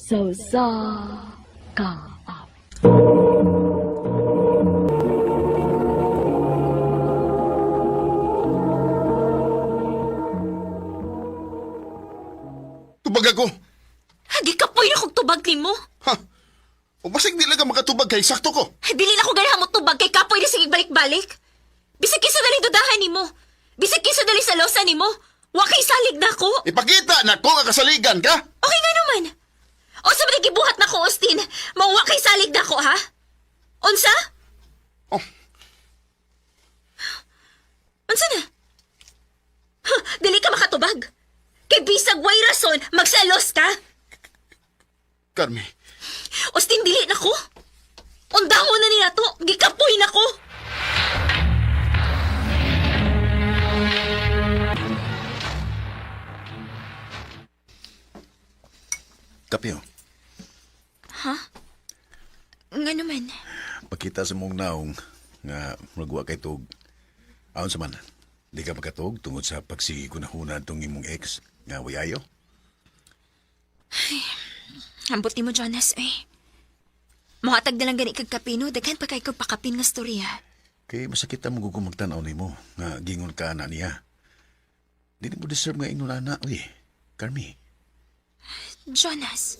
Sa usa ka awit. Tubag ako. Gikapoy na kog tubag nimo. Ha? O basig di lang ka makatubag kay sakto ko. Dili na ko ganahan mo tubag kay kapoy na sige balik-balik. Bisag kinsa dali dudahan nimo. Bisag kinsa dali sa losa nimo. Wa kay salig na ko. Ipakita na ko nga kasaligan ka. Okay nga naman. O sa mga gibuhat na ko, Austin. Mauwa kay salig na ko, ha? Unsa? Oh. Unsa na? Huh, dili ka makatubag. Kay bisag way rason, magselos ka. Carmi, Austin, dili na ko. Undango na niya to. Gikapoy na ko. Kape, oh. Nga naman. Pakita sa mong naong nga magwa kay tug. Aon sa man, di ka makatug tungod sa pagsigi ko na huna tong imong ex nga wayayo. Ambot ni mo, Jonas, eh. Muhatag na lang gani kag kape, no? Daghan pa kay kog pakapin nga storya. Kay masakit ang magugong magtan-aw nimo nga gingon ka na niya. Di mo deserve nga ingon ana, uy. Carmi, Jonas.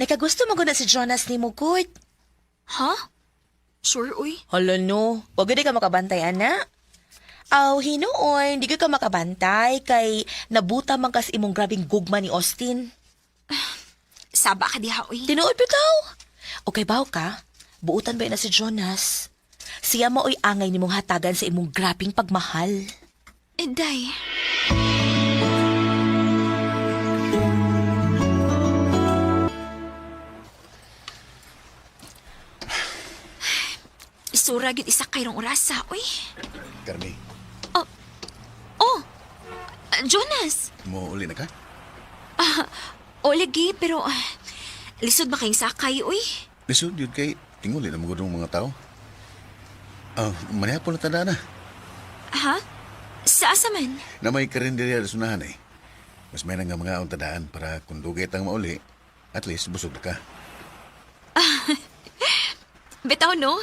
Nakagusto mo na si Jonas ni mo, Kurt. Ha? Sure, uy. Hala no, wag gud ka makabantay, ana. Aw, hinuon, di ka makabantay kay nabuta man kas imong grabing gugma ni Austin. Saba ka diha, uy. Tinuod bitaw. Okay baw ka? Buutan ba na si Jonas? Siya maoy angay nimong hatagan sa imong grabing pagmahal. Eh, day. Isura gyud isa kayrong orasa, uy. Carmi, Oh, Jonas. mo uli na ka? O lagi, pero lisod ba kayong sakay, uy? Lisod yun kay tinguli na magudong mga tao. Ah, manihapon na tanda na. Ha? Sa asa man? Na may karinderya sa sunahan eh. Mas may nga mga tadaan para kung dugay tang mauli, at least busog na ka. Bitaw, no?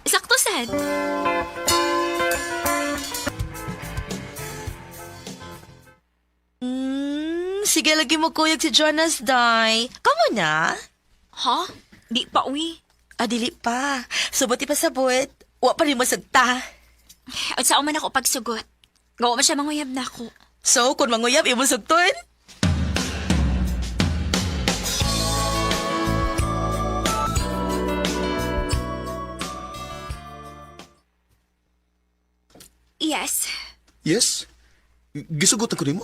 Sakto sad. Sige lagi mo kuyog si Jonas, day. Kamo na? Ha? Di pa, uy. Ah, dili pa. Subot ipasabot. Wa pa rin mo sagta. At sa man ako pagsugot. Gawa man siya manguyab na ako. So, kung manguyab, imong sugton? Yes. Yes? Gisugot ako nimo?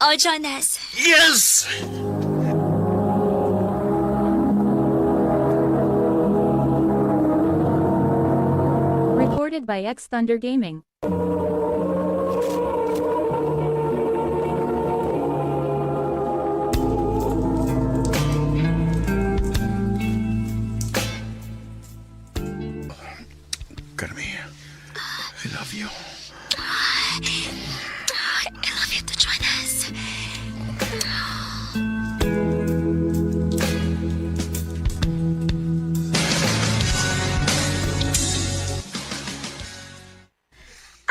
Oh, Jonas. Yes! Recorded by X Thunder Gaming. Carmi, I love you. I love you too, Jonas.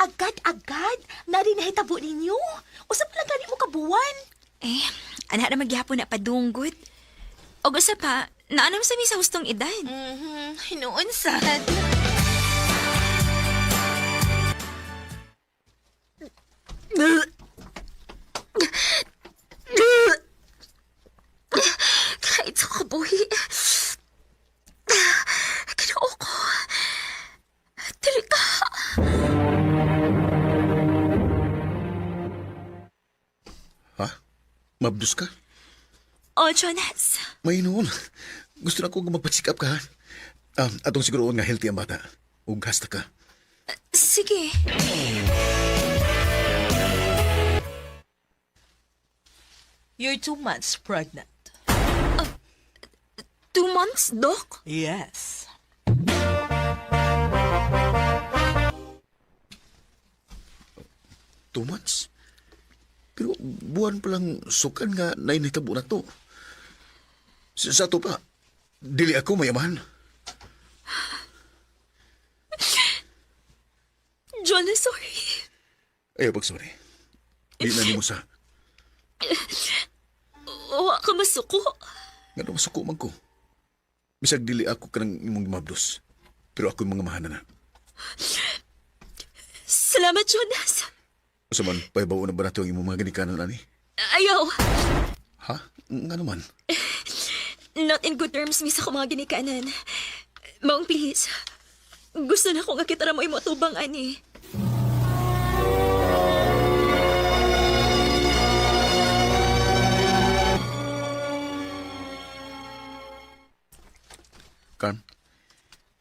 Agad-agad, nari nahitabo ninyo. Usa pa lang gani mo kabuwan. Eh, anak na magyapon na padunggod. O gusto pa, naanam sa mi sa hustong edad. Hinuon sad. Kahit sa kabuhi. Ginoo ko. Dili ka. Ha? Mabdus ka? Oh, Jonas. May noon. Gusto na ko magpa-check up ka, ha? Ah, atong siguroon nga healthy ang bata. Ug hasta ka. Sige. You're 2 months pregnant. 2 months, Doc? Yes. 2 months? Pero buwan pa lang sukan nga nainitabo na to. Sa to pa, dili ako mayaman. Jonas, sorry. Ayaw pag sorry. Di na nimo sa. Wa ka masuko. Nga daw masuko man ko. Bisag dili ako kanang imong mabdos. Pero ako mga mahana na. Salamat, Jonas. Usa man, pahibaw na ba nato ang imong mga ginikanan ani? Ayaw. Ha? Nga naman. Not in good terms, misa ko mga ginikanan. Maong please. Gusto na ko nga kita ra mo imo tubang ani. Carm,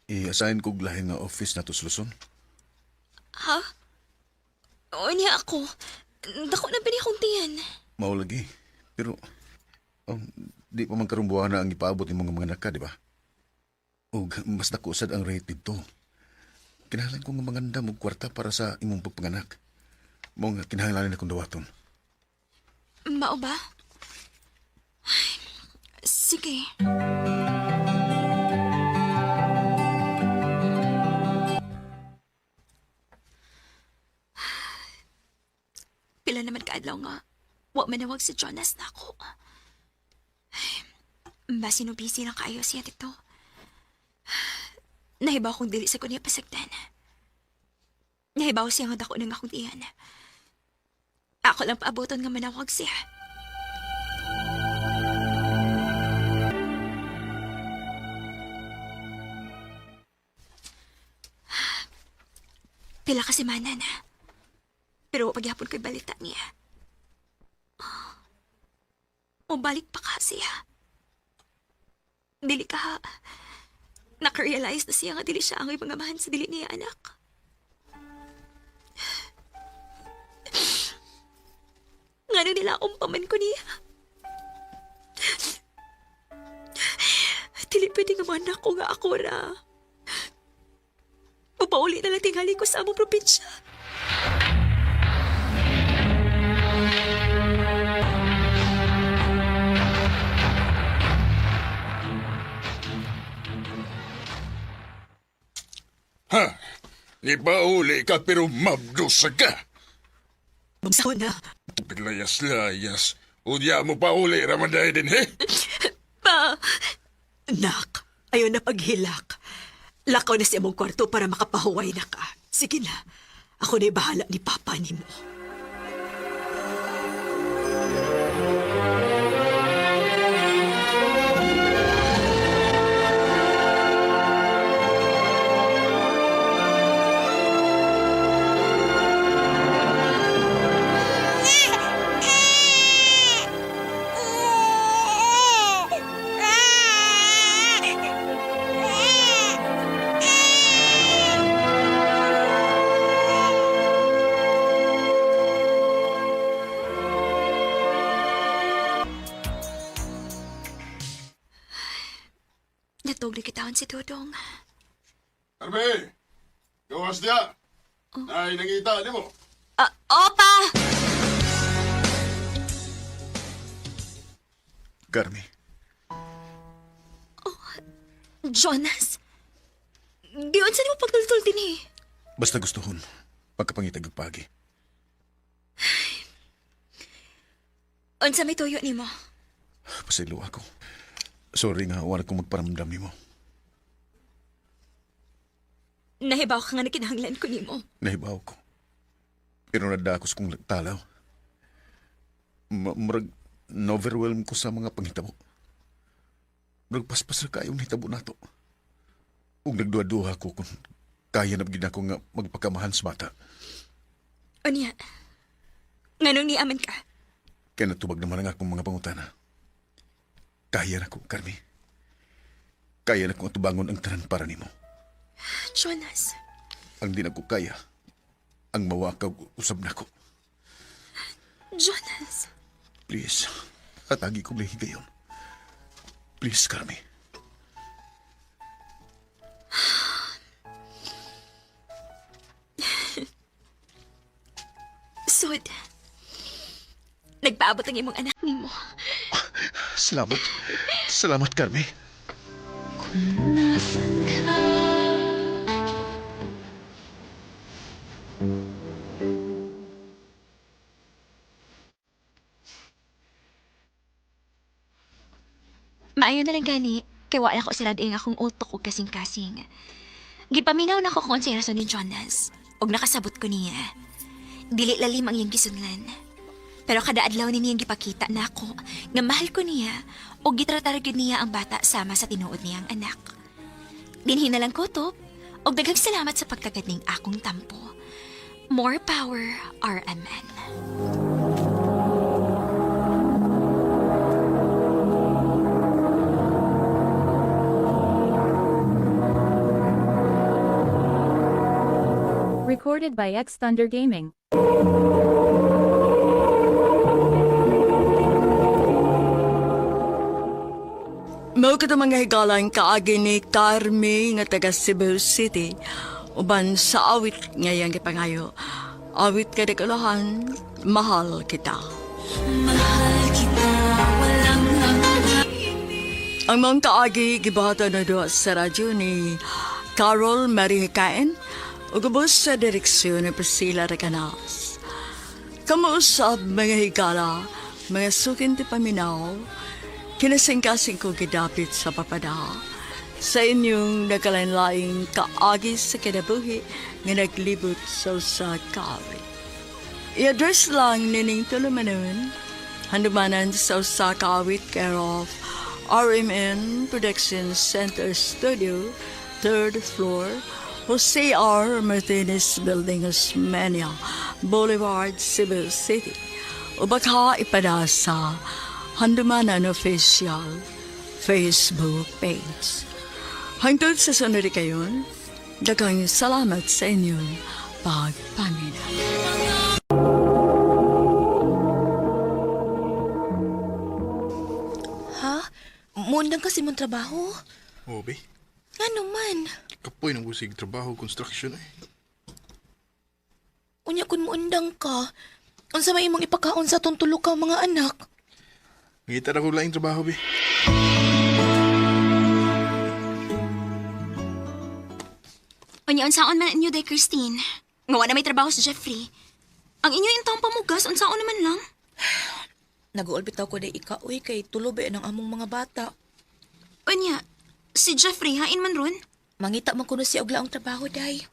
i-assign kog lahi nga office na to sa Luzon. Ha? O niya ako. Dako na ba niya akong tiyan? Mao lagi. Pero, di pa man karong buwana ang ipaabot ni mga mga naka, di ba? Ug mas dako sad ang rate dito. Kinahanglan ko nga mangandam og kwarta para sa imong pagpanganak. Mao nga kinahanglan akong dawaton. Mao ba? Ay, sige. Pila naman kaadlaw nga. Wa manawag si Jonas na ako. Ay, basin busy lang kaayo siya dito. Nahibaw kong dili sa kunya pasagdan. Nahibaw siya nga dako ng akong tiyan. Ako lang paaboton nga manawag siya. Pila ka semana na. Pero pagyapon ko'y balita niya. Mubalik pa ka siya. Dili ka. Nakarealize na siya nga dili siya ang ibang amahan sa dili niya anak. Ngano nila akong paman ko niya. Dili pwede nga man ako nga ako ra. Papauli na lang tingali ko sa among probinsya. Ha? Nipauli ka pero mabdusa ka. Bugsaw na. Layas-layas. Unya mo pauli raman dahil din, he? Pa, Nak, ayaw na paghilak. Lakaw na sa imong kwarto para makapahuway na ka. Sige na. Ako na'y bahala ni Papa nimo. Natog na kitaan si Dodong. Arbe! Gawas niya! Ay, nangita, di mo? Ah, opa! Carmi, Jonas? Giyon sa nimo pagdultul din eh. basta gustuhon. Pagkapangitag og pagi. Unsa may tuyo nimo? Pasaylo ako. Sorry nga, wala kong magparamdam nimo. Nahibaw ka nga na kinahanglan ko nimo. Nahibaw ko. Pero nadakos kong talaw. Murag, na-overwhelm ko sa mga panghitabo. Murag paspas na kayong nahitabo nato. Ug nagduha-duha ko kung kaya na gid ako nga magpakamahan sa bata. Unya. Nganong niaman ka? Kaya natubag naman ang akong mga pangutana. Kaya na ko, Carmi. Kaya na kong atubangon ang tanan para nimo. Jonas, Ang di na ko kaya, ang mawakaw usab nako. Jonas. Please, atagi ko lang higayon. Please, Carmi. Nakaabot ang imong anak nimo. Salamat. Salamat, Carmi. Maayo na lang gani, kay wala ko sila ang akong utok og kasing-kasing. Gipaminaw na ko kung unsay rason ni Jonas, og nakasabot ko niya. Dili lalim ang iyang gisunlan. Pero kada adlaw ni niyang gipakita nako nga mahal ko niya og gitratar gyud niya ang bata sama sa tinuod niyang anak. Dinhi na lang ko to, og daghang salamat sa pagtagad ning akong tampo. More power, RMN. Recorded by X Thunder Gaming. Mao kato mga higalang kaagi ni Carmi nga taga Cebu City uban sa awit ngayang gipangayo. Awit ka kulahan, mahal kita. Ang mga kaagi gibahatan na duha sa radyo ni Carol Marie Hikain ug ubos sa direksyon ni Priscilla Recanas. Kamuusab mga higala, mga sukin ti paminaw, kinasingkasing ko gidapit sa papada. Sa inyong nagkalainlaing kaagi sa kinabuhi nga naglibot sa usa ka awit. I-address lang nining tulumanon, handumanan sa usa ka awit care of RMN Production Center Studio, third floor, Jose R. Martinez Building, Osmeña Boulevard, Cebu City. O baka ipada sa Handumanan Official Facebook page. Hangtod sa sunod kayon, daghang salamat sa inyong pagpaminaw. Ha? Muundang kasi mong trabaho? Oh, be. Ngano man? Kapoy ng busig trabaho construction eh. Unya kun muundang ka. Unsa may imong ipakaon sa atong tulo ka mga anak? Ngita na ko laing trabaho, be. Unya unsaon man inyo day Christine? Nga wala may trabaho si Jeffrey. Ang inyo intang pamugas unsaon naman lang. Nag-uol bitaw ko day ika uy kay tulo ba ng among mga bata. Unya, si Jeffrey hain man ron. Mangita man kuno siya og laong trabaho day.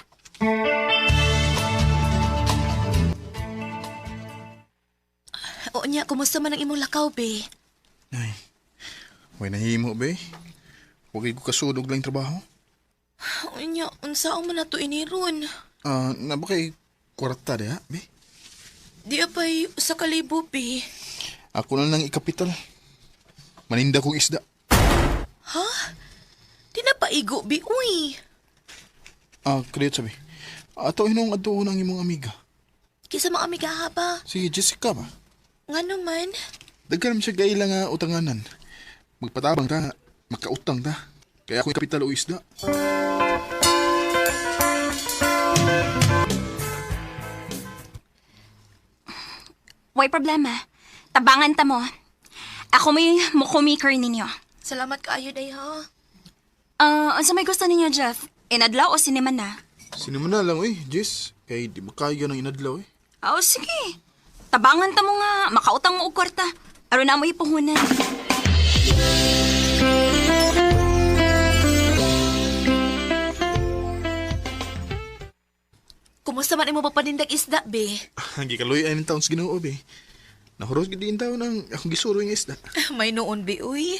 Oo niya, kumusta man ang imong lakaw, be? Ay, way nahimo, be. Huwag ko kasunog lang trabaho. Oo niya, unsaon man nato iniron? Ah, na ba kay kwarta diha, be? Di apay usa ka libo, be. Ako na lang ikapital. Maninda kong isda. Di na paigo, be, uy. Ah, kriyot sabi. Ato hinong adto ang imong amiga. Kisa mga amiga ha ba? Sige, Jessica ba? Ngano man? Daghan man siya gaila nga utanganan. Magpatabang ta, makautang ta. Kaya ako kapital o isda. Way problema. Tabangan ta mo. Ako may mukumiker ninyo. Salamat kaayo day ha. Ah, unsa may gusto ninyo, Jeff? Inadlaw o sinema na? Sino man na lang, eh, Jess. Kay di makaya ng inadlaw, eh. Oh, sige. Tabangan ta mo nga, makautang mo og kwarta. Aron na mo ipuhunan. Kumusta man imo papanindag isda, be? Gikaluy ay ng taon sa Ginoo, be. Nahuros gid din taon ang akong gisuro yung isda. May noon, be, uy.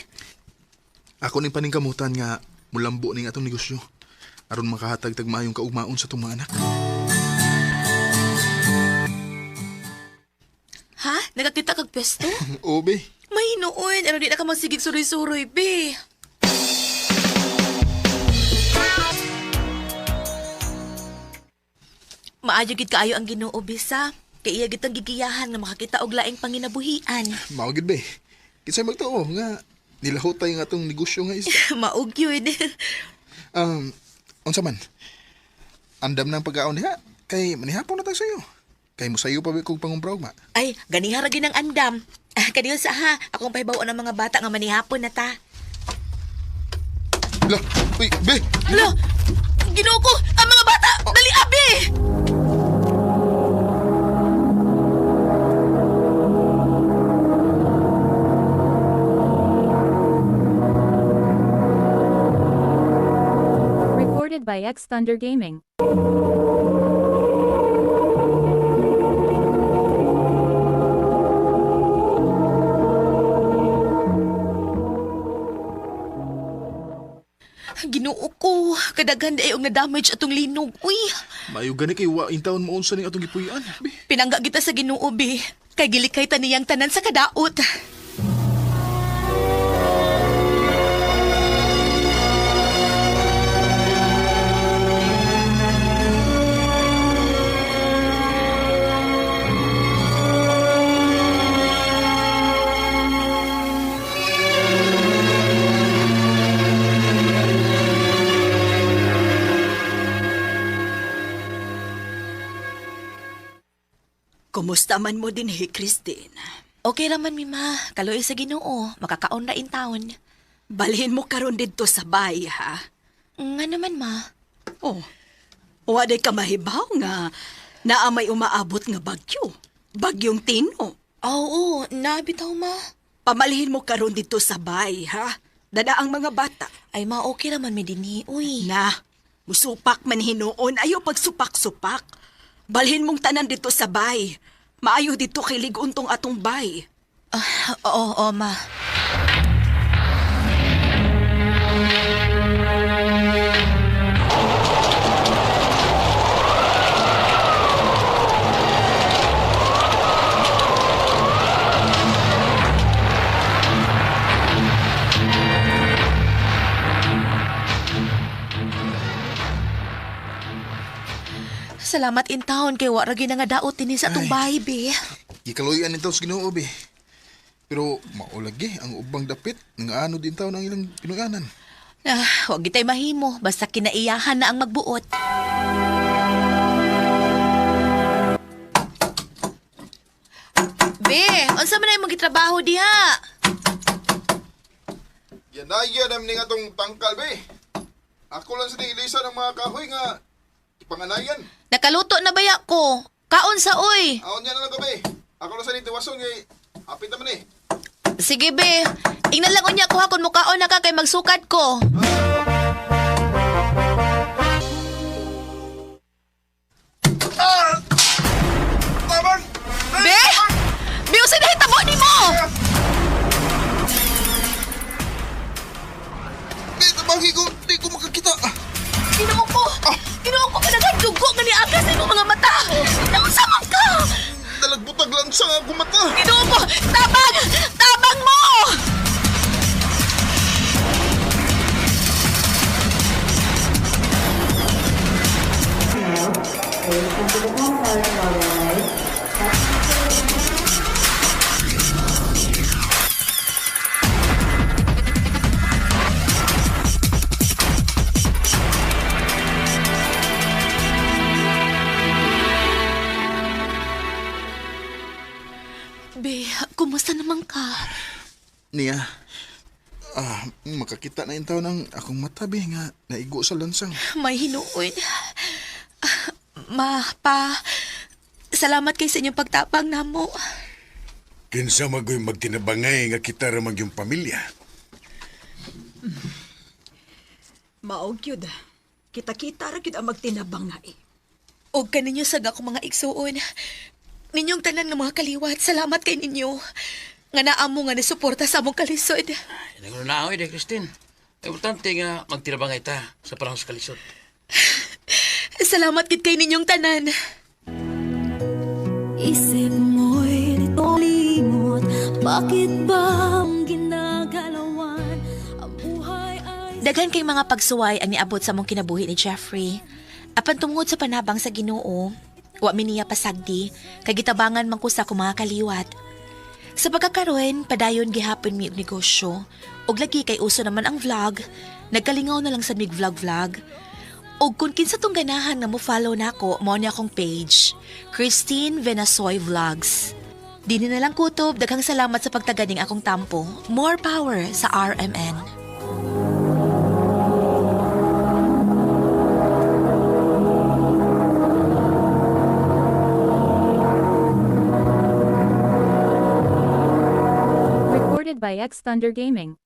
Ako ning paningkamutan nga mulambo ning atong negosyo. Aron makahatag tag maayong kaugmaon sa atong mga anak. Ha? Nagakita kag pwesto? Oo, be. May noon. Ano di na ka magsigig suroy-suroy, be? Maayo gid kaayo ang Ginoo bisa. Kay iya gid tang gigiyahan nga makakita og laing panginabuhian. Mao gid be. Kinsay magtuo nga nilahutay nga atong negosyo nga isda. Maug yun. Unsa man? Andam ng pagkaon diha kay manihapon na tayo sayo. Kay musayo pa be kog pangumpra ugma. Ay, ganiha ra gyud ang andam. Kadiyo sa ha, akong pahibaw-on ang mga bata nga manihapon na ta. La, uy, be! Hala! Ginoo ko! Ang mga bata! Dali, abi! Recorded by X Thunder Gaming. Ginoo ko, kadaghan ay og na-damage atong linog. Uy, Maayo gani kay wa in taon mo unsa ning atong gipuy-an. Be. pinangga kita sa Ginoo be. Kay gilikay ta niyang tanan sa kadaot. Kumusta man mo din, he, Christine? Okay raman mi ma, kaloy sa Ginoo, makakaon ra in town. Balhin mo karon didto sa bay, ha? Nga naman ma. Oh, waday ka mahibaw nga naa may umaabot nga bagyo. Bagyong Tino. Oo, nabitaw ma. Pamalhin mo karon dito sa bay, ha? Dada ang mga bata. Ay ma, okay raman mi dinhi. Uy. Na, musupak man hinuon, ayo pagsupak-supak. Balhin mong tanan dito sa bay. Maayo dito kay liguntong atong bay. Ah, oo, oo, ma. Salamat in town kay wa ra gyud nga daot dinhi sa atong Ay. bahay, be. Gikaloy-an in taon sa Ginoo be. Pero maulagi ang ubang dapit nga ano din taon ang ilang pinuyanan. Ah, wag gitay mahimo basta kinaiyahan na ang magbuot. Be, unsa man ay gitrabaho diha? Yanaya nam ning atong tangkal be. Ako lang sa ilisa ng mga kahoy nga ipanganayan. Nakaluto na baya ko. Kaon sa oy. Aon niya na lang gabi. Ako lang sa tiwason kay hapit naman eh. Sige be, ingnan lang unya ko ha kung mukaon na ka kay magsukad ko. Ah! Tabang! Be! Be, unsa nahitabo nimo? Di, tabangi ko, di ko makakita. Ginoo ko. Ginoo ko kadaghan dugo nga niagas sa imong mga mata. Naunsa man ka? Dalagbutag lang sa akong mata. Ginoo ko, tabang! Tabang mo! Be, kumusta naman ka? Niya, makakita na yung tao ng akong mata, be, nga naigo sa lansang. May hinuon. Ah, Ma, pa, salamat kay sa inyong pagtapang namo. Kinsa magoy magtinabangay nga kita ra magyong pamilya. Maog yun. Kita-kita ra gyud ang magtinabangay. Og kaninyo sa akong mga igsuon. Ninyong tanan ng mga kaliwat, salamat kay ninyo. Nga naamo nga nisuporta sa among kalisod. Nangunahoy de Christine. Importante nga magtirabangay ta sa panahon sa kalisod. Salamat gid kay ninyong tanan. Isip mo'y limot. Bakit ba ang ginagalawan? Ang buhay ay Daghan kay mga pagsuway ang niabot sa among kinabuhi ni Jeffrey. Apan tungod sa panabang sa Ginoo, wa mi niya pasagdi kay gitabangan man ko sa akong mga kaliwat. Sa pagkakaroon, padayon gihapon mi og negosyo. Og lagi kay uso naman ang vlog, nagkalingaw na lang sa mig vlog-vlog. Og kung kinsa tong ganahan nga mo follow nako, mao ni akong page, Christine Venasoy Vlogs. Dini na lang kutob, daghang salamat sa pagtaganing akong tampo. More power sa RMN. Recorded by X Thunder Gaming.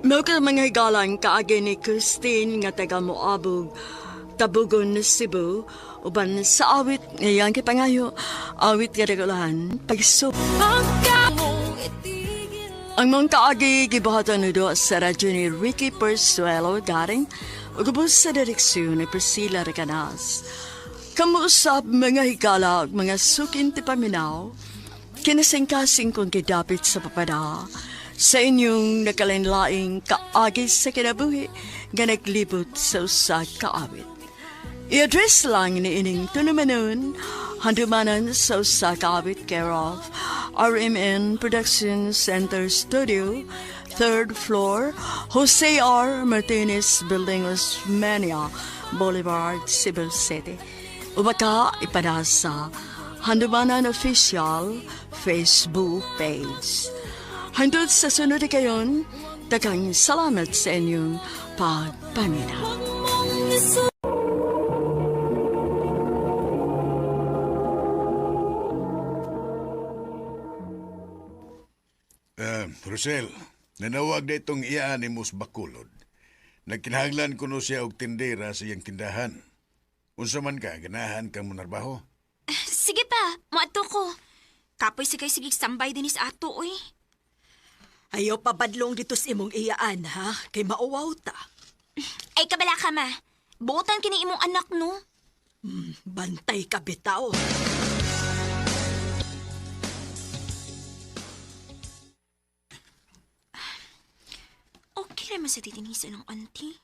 Mao ka mga higalang kaagi ni Christine nga taga Moabog, Tabugon, Cebu, uban sa awit ngayang kipangayo, awit nga regulahan, pagsup. Ang mga kaagi gibuhatan ni do sa radyo ni Ricky Persuelo Garing, ug ubos sa direksyon ni Priscilla Recanas. Kamuusap mga higala ug mga sukin ti paminaw, kinasingkasing kong gidapit sa papada, sa inyong nakalinlaing kaagi sa kinabuhi nga naglibot sa usa ka awit. I-address lang ni ining tunumanon, handumanan sa usa ka awit care of RMN Production Center Studio, third floor, Jose R. Martinez Building, Osmania Boulevard, Cebu City. Ubaka ipada sa Handumanan Official Facebook page. Hangtod sa sunod kayon, daghang salamat sa inyong pagpaminaw. Rosel, nanawag na itong iyaan ni Mus Bacolod. Nagkinahanglan kuno siya og tindera sa iyang tindahan. Unsa man ka, ganahan kang monarbaho? Sige pa, moadto ko. Kapoy sige sige sambay din sa ato oy. Ayaw pabadlong dito sa imong iyaan, ha? Kay mauwaw ta. Ay kabala ka ma. Buotan kini imong anak no. Bantay ka bitaw. Okay naman sa titinisa ng auntie.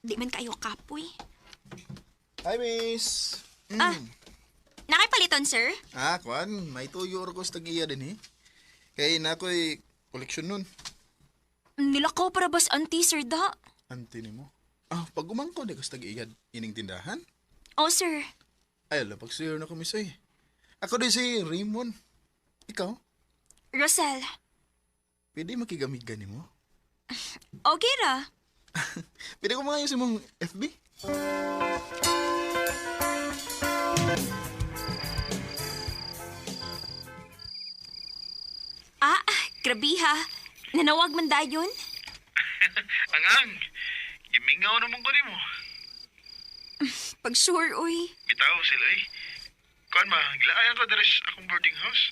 Di man kayo kapoy. Hi, miss. Ah, nakipaliton, sir? Ah, kwan, may tuyo or ko sa tag-iya din eh. Kay na ako'y koleksyon nun. Nilakaw para bas auntie, sir da. Ante ni mo. Ah, pag umangko di ko sa tag-iya ining tindahan. Oh, sir. Ay, ala, pag sure na ko, miss eh. Ako din si Raymond. Ikaw, Rosel, pwede makigamit gani mo? okay ra. Pwede ko mga yung mong FB? Ah, grabe ha. Nanawag man dayon. Angang, gimingaw naman ko nimo. Pag sure, uy. Bitaw sila eh. Kuan ma, gilaayan ko diri sa akong boarding house.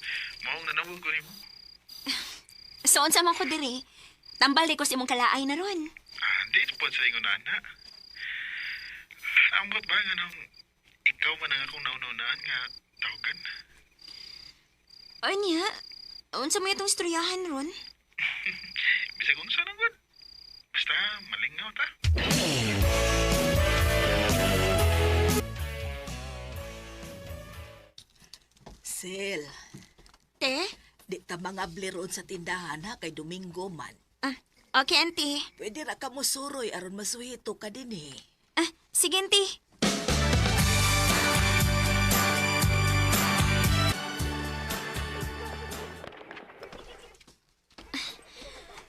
Maong nanawag ko nimo. So, unsa man ko diri? Tambal di ko sa imong kalaay na ron. Ah, di po sa ingon ana. Ambot ba nga nang ikaw man ang akong naununaan nga tawagan? Anya, unsa mo itong istoryahan ron? Bisag unsa nang gud. Basta malingaw ta. Sel, Te? di ta mga roon sa tindahan ha kay Domingo man. Ah, okay, auntie. Pwede ra ka mosuroy aron masuhito ka din eh. Ah, sige, auntie.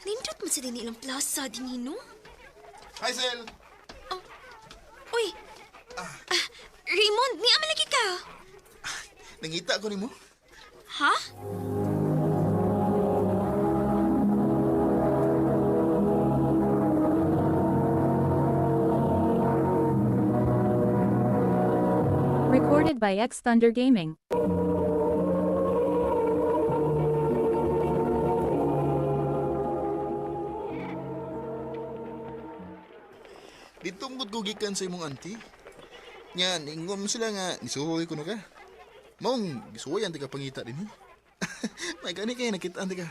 Nindot man sa din ilang plaza din no? Hi, Sel! Uy! Ah, Raymond, ni amalagi ka. Nangita ko ni mo. Ha? Recorded by X Thunder Gaming. Dito mo ko gikan sa imong auntie. Nya, ningon mo sila nga, nisuhoy ko no ka. Maong, gisuhoy ang ka pangita din eh. May gani kayo, nakita ang ka.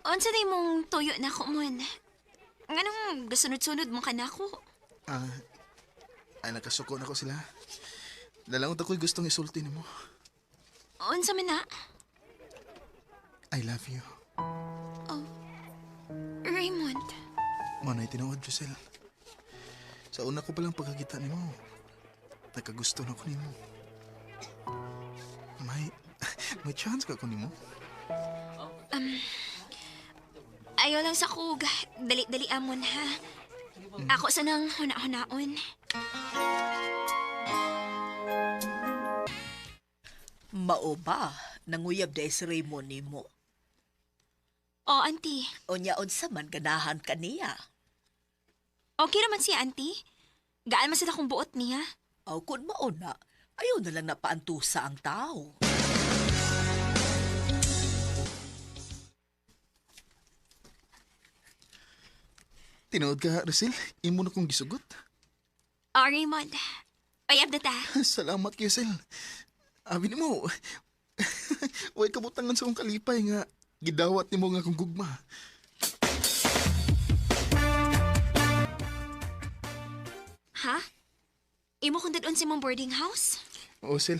Unsa day mong tuyo na ako mon? Nganong gasunod-sunod mo ka na ako? Ah, ay nakasuko na ko sila. Dalangot ako'y gustong isulti nimo. Unsa man na? I love you. Raymond. Manay tinuod, Giselle. Sa una ko palang pagkakita nimo, Nakagusto na ko nimo. May chance ka ko nimo? Ayaw lang sa kug. Dali-dali amon ha. Ako sa nang huna-hunaon. Mao ba, nanguyab day si Raymond nimo. O, auntie. Unya unsa man ganahan kaniya. Okay naman siya, auntie. Gaan man sila kung buot niya. Aw kun mao na, ayaw na lang napaantusa ang tao. Tinuod ka, Rosel. Imo na kong gisugot. O, Raymond. Uyab na ta. Salamat kayo, Sel. Abi nimo, way kabutangan sa akong kalipay nga gidawat nimo nga akong gugma. Ha? Imo kong dadon sa imong boarding house? Oo, Sel.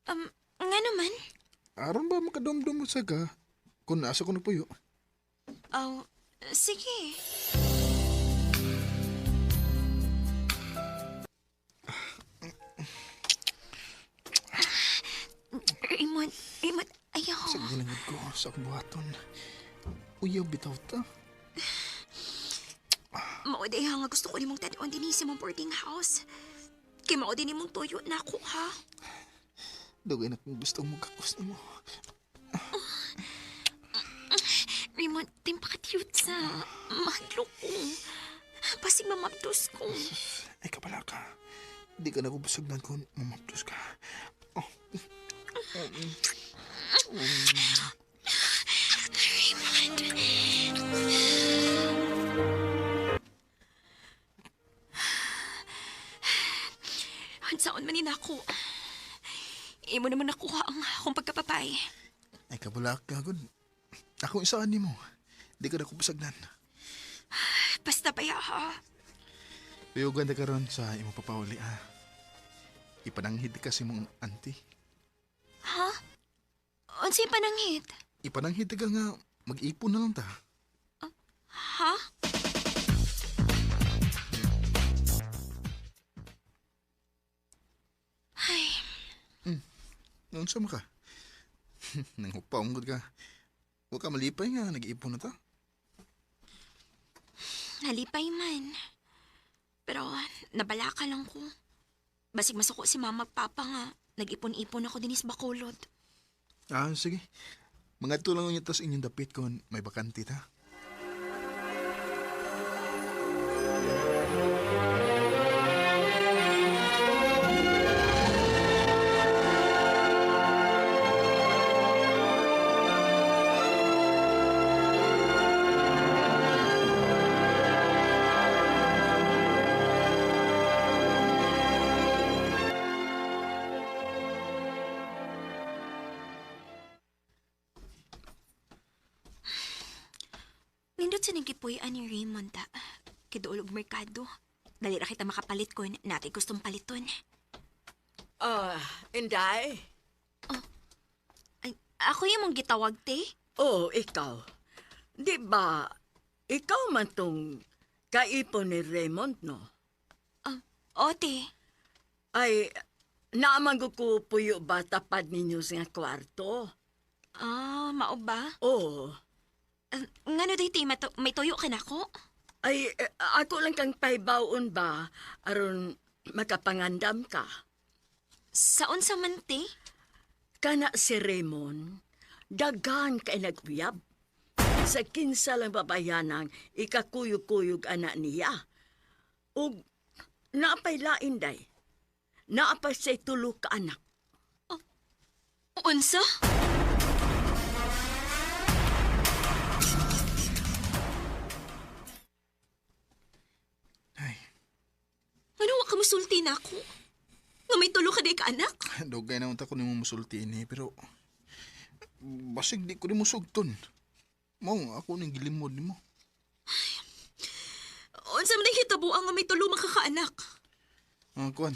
Nga naman. Aron ba makadumdum mo sa ka kung nasa ko nagpuyo? Oh, sige. Raymond, Raymond, ayaw. Sa ginangod ko sa akong buhaton. Uyaw bitaw ta. Mao day ha nga gusto ko nimong tadon dinhi sa imong boarding house. Kay mao din nimong tuyo na ako ha. Dugay na kong gusto mo kakos nimo. Raymond, timpaka-cute sa mahadlok ko. Basig mamabdos ko. Ay kabala ka. Di ka na ko busagnan kung mamaptos ka. Oh. Raymond. Unsaon man ni nako. Imo naman nakuha ang akong pagkapapay. Ay kabala ka gud. Akong isaan nimo. Di ka na ko busagnan. Basta baya ha. Uyugan ta karon sa imong papauli ha. Ipananghid ka sa imong auntie. Ha? Unsay pananghid? Ipananghid ka nga mag-ipon na lang ta. Ha? Ay, Unsa man ka? Nanghupaw gud ka. Wa ka malipay nga nag-ipon na ta. nalipay man. Pero nabalaka lang ko. Basig masuko si mama ag papa nga. Nag-ipon-ipon ako dinis Bacolod. Ah, sige. Mga lang niya tas inyong dapit kung may bakante ta. Nindot sa nagkipuy-an ni Raymond ta. Kiduol og merkado. Dali ra kita makapalit kon natay gustong paliton. Ah, Inday? Ay, ako yung mong gitawag, te. Oh, ikaw. Di ba, ikaw man tong kaipon ni Raymond, no? Ah, o, te. Ay, naamang ko puyo ba tapad ninyo sa nga kwarto? Ah, mao ba? Oo. Ah, ngano day, te, may tuyo ka na ko? Ay, eh, ako lang kang paibawon ba aron makapangandam ka. Sa unsa man, te? Kana si Raymond, daghan kay naguyab. Sa kinsa lang babayanang ikakuyog-kuyog ana niya. Ug naapay lain day. Naapay say tulo ka anak. Unsa? Ay, Ano wa ka musulti na ako? Nga may tulo ka day ka anak? dugay na unta ko nimo musulti ini pero basig di ko nimo sugton. Mao nga ako ning gilimod nimo. Unsa man day hitabuang nga may tulo makakaanak? Ah, kuan.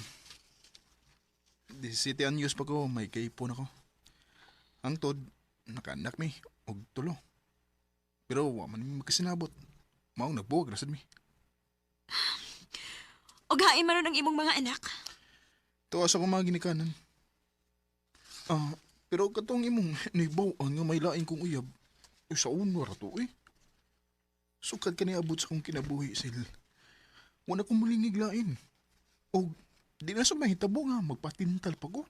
17 anyos pa ko, may kaipon ako. Ang tod, nakaanak mi og tulo. Pero wa man mi magkasinabot. Mao nagbuwag ra sad mi. Og hain man ang imong mga anak. Tuwa sa akong mga ginikanan. Ah, pero katong imong nibaw-an nga may lain kong uyab, eh, sa una ra to eh. Sukad ka niabot sa akong kinabuhi, Sil. Wala kong mulingig lain. O, di na sa mahitabo nga, magpatintal pa ko.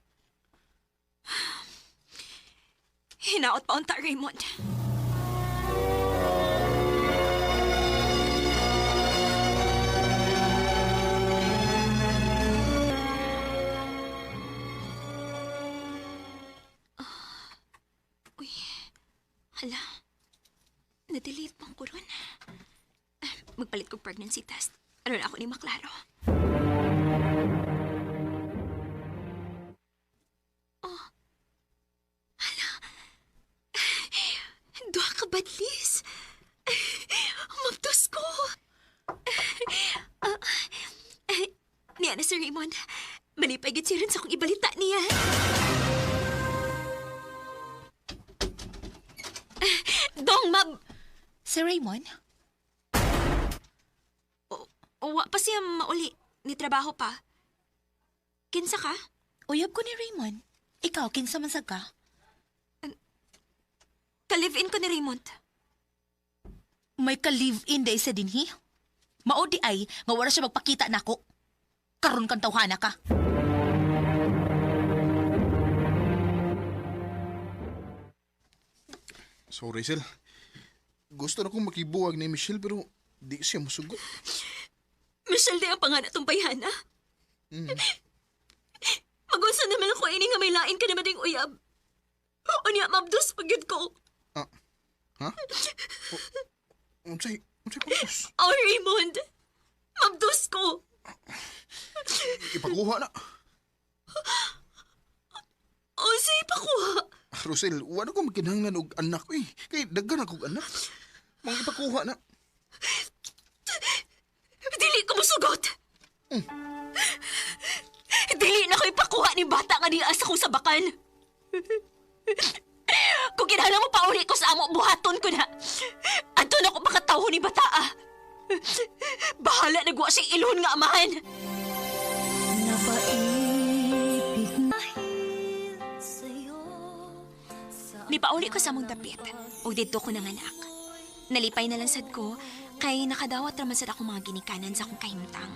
Hinaot pa unta, Raymond. Ah, uy, hala. Na-delete pang ko ron. Ah, magpalit kong pregnancy test. Ano na ako ni maklaro. Oh, hala. Duha ka badlis. Mabdos ko. Ah, niya na si Raymond. Malipay gid siya rin sa akong ibalita niya. Dong, mab... Si Raymond? Wa pa siya mauli. Ni trabaho pa. Kinsa ka? Uyab ko ni Raymond. Ikaw, kinsa man sad ka? Ka-live-in ko ni Raymond. May ka-live-in day sa dinhi? Mao di ay nga wala siya magpakita nako. Karon kang tawhana ka. Sorry, Sil. Gusto na kong makibuwag ni Michelle pero di siya musugot. Michelle di ang panganak tong bayhana. Magunsa naman ako ini nga may lain ka naman ding uyab. Unya, mabdos pagyud ko. Ah, ha? Unsay, unsay purpose? Oh, Raymond! Mabdos ko! Ipakuha na. Oh, say pakuha. Rosel, wala ko magkinahanglan og anak eh. Kay daghan akong anak. Mang ipakuha na. Dili ko musugot. Dili na ko ipakuha ni bata nga niya sa kong sabakan. Kung kinahanglan mo pauli ko sa amo, buhaton ko na. Adto na ko makatawo ni bata ah. Bahala na guwa siyang ilon nga amahan. Napaibig dahil sa'yo. Nipauli ko sa among dapit, ug didto ko nanganak. Nalipay na lang sad ko, kay nakadawat raman sad akong mga ginikanan sa akong kahimtang.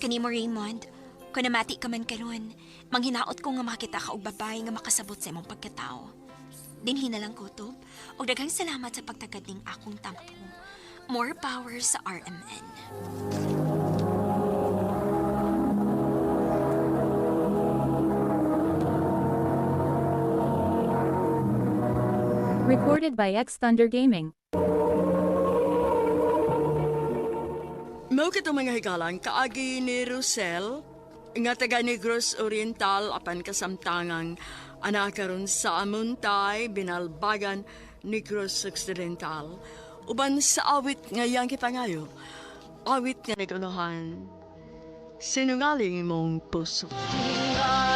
Kanimo Raymond, kung namati ka man karon, manghinaot ko nga makita ka og babae nga makasabot sa imong pagkatao. Dinhi na lang kutob, ug daghang salamat sa pagtagad ning akong tampo. More power sa RMN. Recorded by X Thunder Gaming. Mao kito mga higalan, kaagi ni Rosel, nga taga Negros Oriental apan kasamtangang anak karon sa Amuntay, Binalbagan, Negros Occidental. Uban sa awit nga iyang gipangayo, awit nga naguluhan, sinungaling mong puso.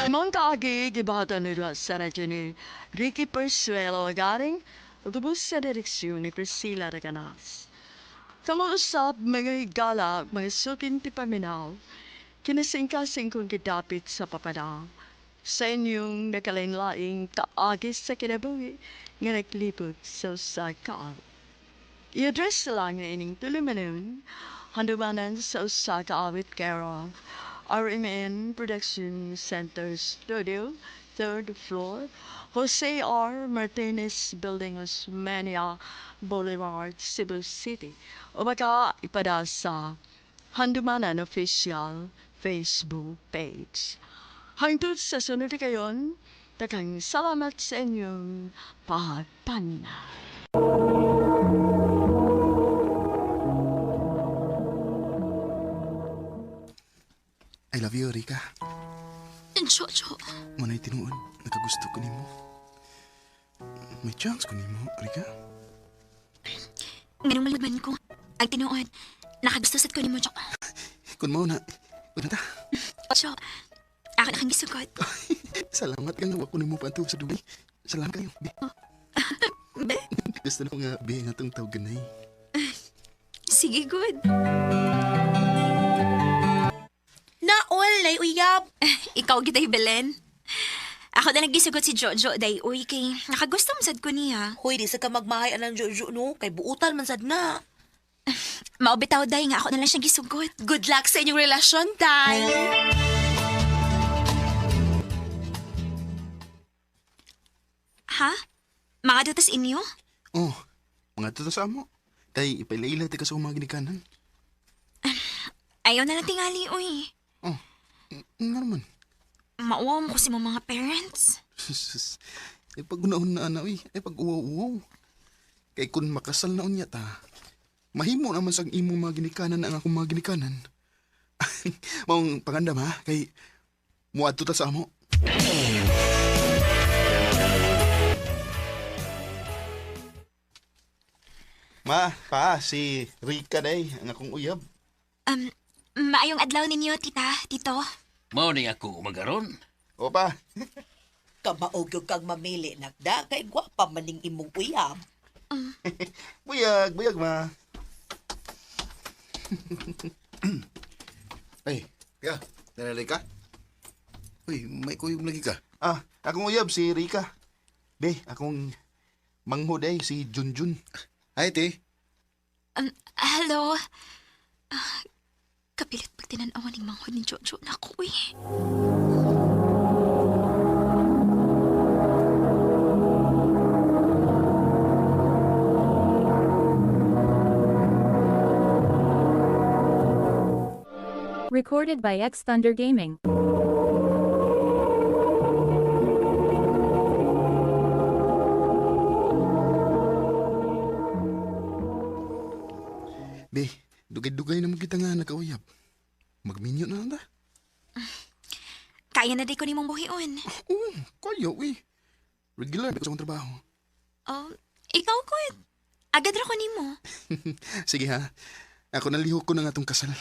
Mong kaagi gibata nila sa radyo ni Ricky Persuelo Garing, lubos sa direksyon ni Priscilla Reganas. Kamuusap mga higala, mga sukin ti paminaw, kinasingkasing kong gidapit sa papadang, sa inyong nakalain-laing kaagis sa kinabuhi nga naglibot sa usa ka awit. I-address lang na ining tulumanon, handumanan sa usa ka awit care of RMN Production Center Studio, 3rd floor, Jose R. Martinez Building, Osmeña Boulevard, Cebu City. O baka ipada sa Handumanan Official Facebook page. Hangtod sa sunod kayon, daghang salamat sa inyong pagpaminaw. I love you, Rika. Jojo, Manay tinuod, nakagusto ko nimo. May chance ko nimo, Rika. Nganong maludman ko. Ang tinuod, nakagusto sad ko nimo, Jo. Kung mao na, una ta. Jo, ako na kang gisugot. Salamat kang wa ko nimo paanto sa dugay. Salamat kayo. Be. Be? Gusto na ko nga be nga tong tawag ganay. Sige, good. Naol! Lay uyab. Ikaw gitay Belen. Ako na nagisugot si Jojo day uy kay nakagusto mo sad ko niya. Hoy, di sa ka magmahay anang Jojo no, kay buutan man sad na. Mao bitaw day nga ako na lang siyang gisugot. Good luck sa inyong relasyon, Day. Ha? Mga dutas inyo? Oh, mga tuta sa amo. Kay ipaila-ila ti ka sa mga ginikanan. Ayaw na lang tingali uy. Oh, nga naman. Mauwaw mo kasi mo mga parents. Sus, ay pag unahon na ana, uy. Ay pag uwaw-uwaw. Kay kun makasal na unya ta, mahimo naman sang imong mga ginikanan ang akong mga ginikanan. Maong pangandam ha, kay muadto ta sa amo. Ma, pa, si Rika day, ang akong uyab. Um, maayong adlaw ninyo, tita, tito. Mao ni ako umagaron. Opa. Kamaog yung kang mamili nagda kay gwapa maning imong uyab. Buyag, buyag ma. Ay, kaya, nanalay ka? Uy, may kuyog lagi ka. Ah, akong uyab si Rika. Be, akong manghod ay si Junjun. Hi, te. Hello. Ah, kapilit pag tinanawan ng manghod ni Jojo na ako eh. Recorded by X Thunder Gaming. Be, dugay-dugay naman kita nga nakauyab. Magminyo na lang ta. Kaya na di ko nimong buhion. Oo, kaya uy. Regular ko sa akong trabaho. Oh, ikaw ko. Agad ra ko nimo. Sige ha, ako nalihok ko na nga tong kasal.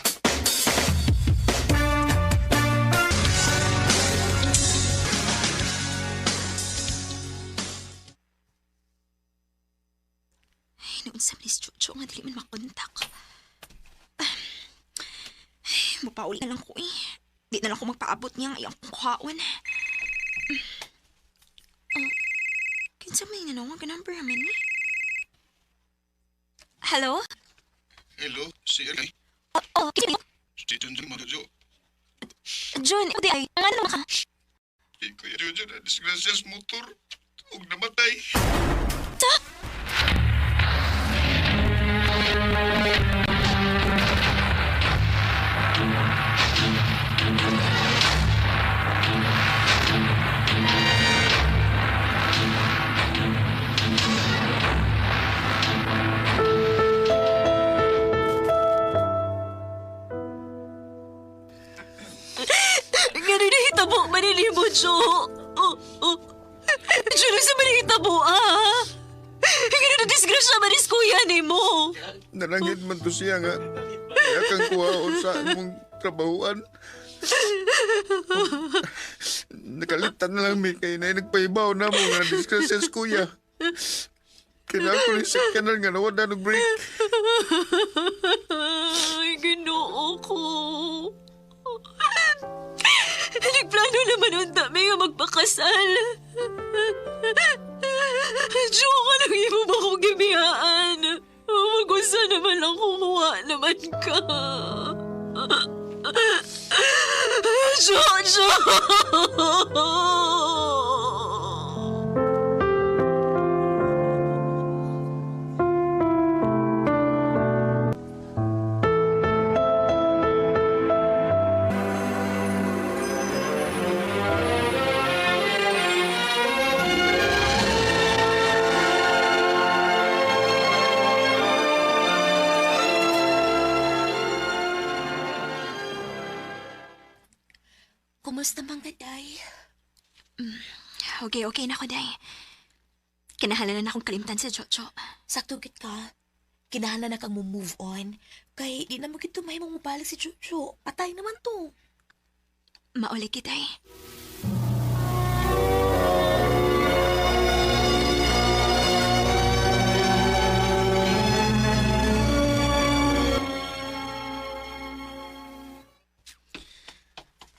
Ay, naunsa man ni si Jojo nga dili man makontak. Ay, mapauli na lang ko eh. Di na lang ko magpaabot niya ang iyang kuhaon. Oh, kinsa may nanawag ka number man ni? Hello? Hello, si Eli. Oh, oh, kinsa Si Junjun mo Jojo. Jun, di ay, nga naman ka. Si Kuya Jojo na disgrasya sa motor. Ug namatay. Sa? Nga nahitabo manilimo, Jo. Oh, oh. Jo, sa manihitabo, ah. Nga na disgrasya manis kuya ni mo. Nalangit man to siya nga. Kaya kang kuhaon sa imong trabahuan. Nakalitan na lang mi kay na nagpaibaw na mo nga disgrasya sa kuya. Kailangan ko rin sa kanal nga nawala ng break. Ay, ginoo ko. Nagplano naman ang dami nga magpakasal. Jo, ka nang imo ba akong gibiyaan? Mag-usa naman lang kumuha naman ka. Jojo! Kumusta man ka, Day? Okay, okay na ko, Day. Kinahalan na akong kalimtan si Jojo. Sakto gid ka. Kinahanglan na kang mo-move on. Kay di na mo gid mahimong mobalik si Jojo. Patay naman to. Mauli kita eh.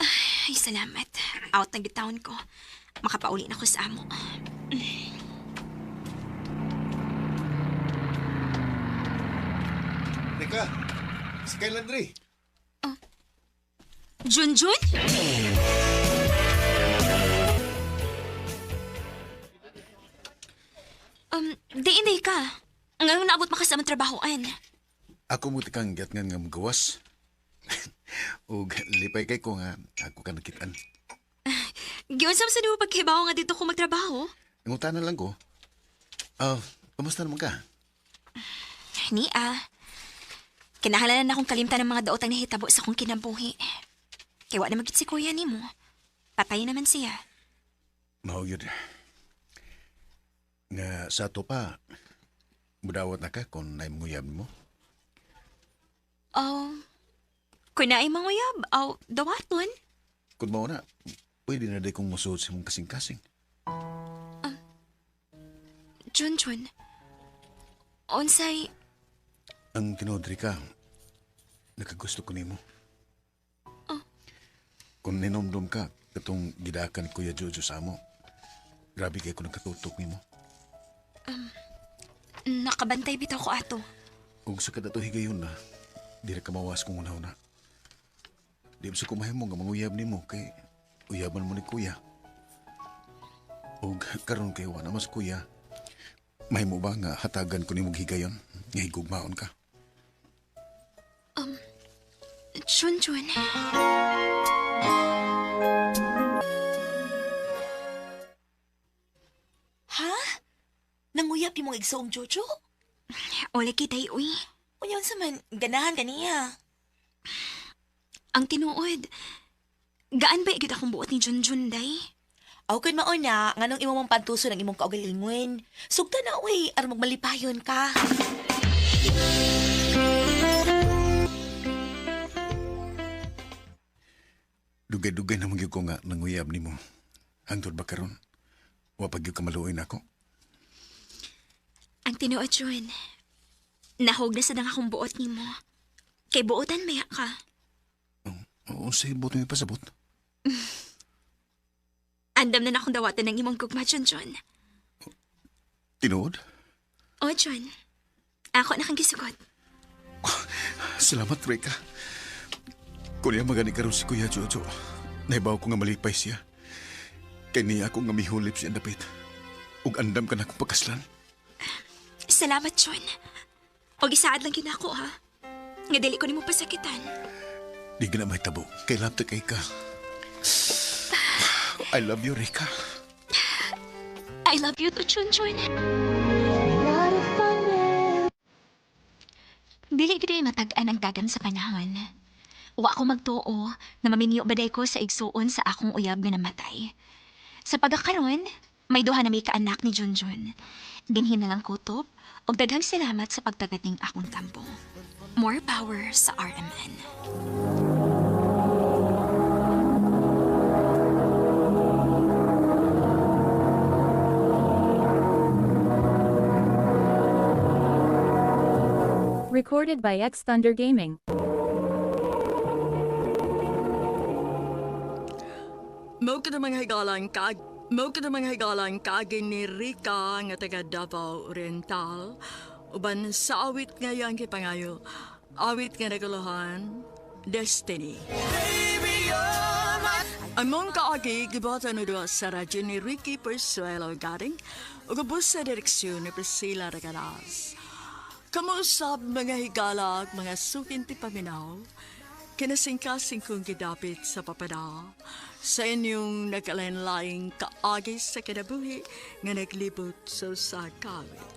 Ay, Out na gitawon ko. Makapauli na ko sa amo. Rika, si Kyle Andre. Junjun? Di hindi ka. Ngayon naabot makasama trabahoan. Ako mo tikang gatngan nga magawas. Ug lipay kay ko nga ako ka nakitaan. Giunsam sa nimo pagkibaw nga dito ko magtrabaho? Nangutana lang ko. Ah, kamusta naman ka? Ni ah. Kinahanglan na akong kalimtan ng mga daotang nahitabo sa akong kinabuhi. Kay wa na magit si kuya nimo. Patay naman siya. Mao yun. Nga sa ato pa, mudawat na ka kung naimunguyab mo. Oh, kun naay manguyab, aw dawaton. Kung mao na, pwede na day kong musuot sa mong kasing-kasing. Junjun. Unsay Ang tinuod ka, nakagusto ko nimo. Kung ninomdom ka, katong gidakan ni Kuya Jojo sa amo, grabe kay ko nagkatutok nimo. nakabantay bitaw ko ato. Ug sa kadato higayon na, di ra ka mawas kung una-una. Di ba sa kumahimo nga manguyab nimo kay uyaban mo ni Kuya. Ug karon kay wa na mas kuya. Mahimo ba nga hatagan ko nimo og higayon nga higugmaon ka? Junjun. Ha? Nanguyap yung mga igsoong Jojo? Ole kitay uy. Unya unsa man ganahan kaniya. Ang tinuod. Gaan ba igid akong buot ni Junjun day? Aw kun mao na nganong imo mong pantuso ng imong kaugalingon. Sugta na uy, aron magmalipayon ka. Dugay-dugay na magyud ko nga nanguyab nimo. Hangtod ba karon? Wa pa gyud ka maluoy nako. Ang tinuod, Jun. Nahog na sa dang akong buot nimo. Kay buotan maya ka. Unsay buot mo pasabot? Andam na na akong dawatan ng imong gugma, Junjun. Tinuod? O, Jun. Ako na kang gisugot. Salamat, Reka. Kung niya magani karon si Kuya Jojo, naibaw ko nga malipay siya. Kay niya ako nga mihulip siya dapit. Ug andam ka na akong pagkaslan. Salamat, Jun. O gisaad lang yun ako, ha? Nga dili ko nimo pasakitan. Di ka na may tabo. Kay lapta kay ka. I love you, Reka. I love you too, Chun Chun. Dili gid matag-an ang dagam sa panahon. Wa ko magtuo na maminyo baday ko sa igsuon sa akong uyab nga namatay. Sa pagkakaron, may duha na may kaanak ni Junjun. Dinhin na lang kutob ug daghang salamat sa pagtagat ning akong tambo. More power sa RMN. Recorded by X Thunder Gaming. Mao ka mga higalan kaag Mao ka mga higalan kaagi ni Rica nga taga Davao Oriental uban sa awit nga iyang gipangayo awit nga naguluhan Destiny. Among kaagi gibuhatan duha sa radyo ni Ricky Persuelo Garing ug ubos sa direksyon ni Priscilla Regalas. Kamuusap mga higala at mga sukinti paminaw, kinasingkasing kong gidapit sa papada, sa inyong nagkalain-laing kaagi sa kinabuhi nga naglibot sa usa ka awit.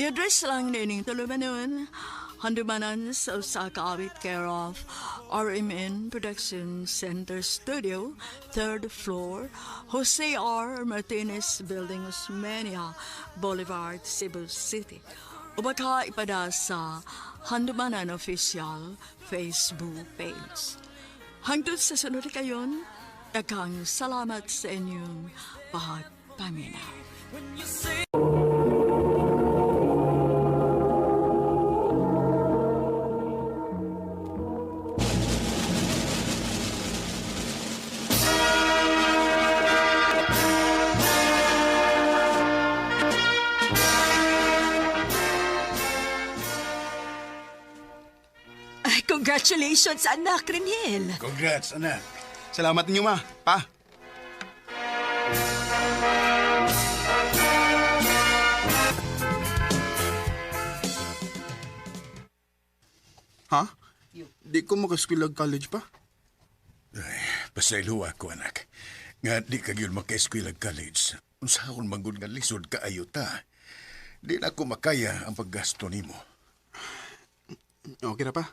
I-address lang nining tulumanon, handumanan sa usa ka awit care of RMN Production Center Studio, third floor, Jose R. Martinez Building, Osmeña Boulevard, Cebu City. O baka ipada sa Handumanan Official Facebook page. Hangtod sa sunod kayon, daghang salamat sa inyong pagpaminaw. Congratulations, anak, Reniel. Congrats, anak. Salamat ninyo, ma. Pa. Ha? Di ko makaskwilag college pa. Ay, pasaylo ako, anak. Nga di ka gyud maka-eskwela college. Unsaon man gud nga lisod kaayo ta. Di na ko makaya ang paggasto nimo. Okay na pa.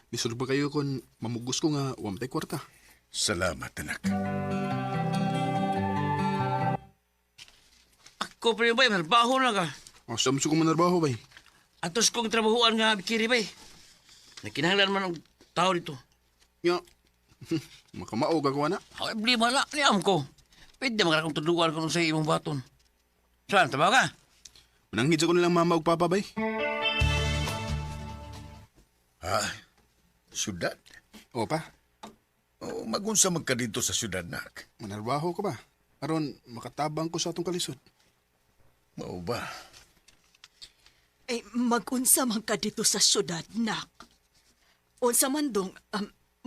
Lisod pa kayo kung mamugos ko nga wamtay kwarta. Salamat, anak. Ako pa rin bay, marbaho na ka. O, sa ko manarbaho bay. Atos kong trabahuan nga bikiri bay. Nakinahanglan man og tao dito. Ya. Makamaog ako ana. Ay, problema na, niam ko. Pwede man akong tuduan kung sa imong baton. Saan, trabaho ka? Mananghid sa ko nilang mama ug papa bay. Ha? Syudad? O pa, O, magunsa man ka dito sa syudad, nak. manarbaho ko ba? Aron makatabang ko sa atong kalisod. Mao ba? Ay, magunsa man ka dito sa syudad, nak. Unsa man dong,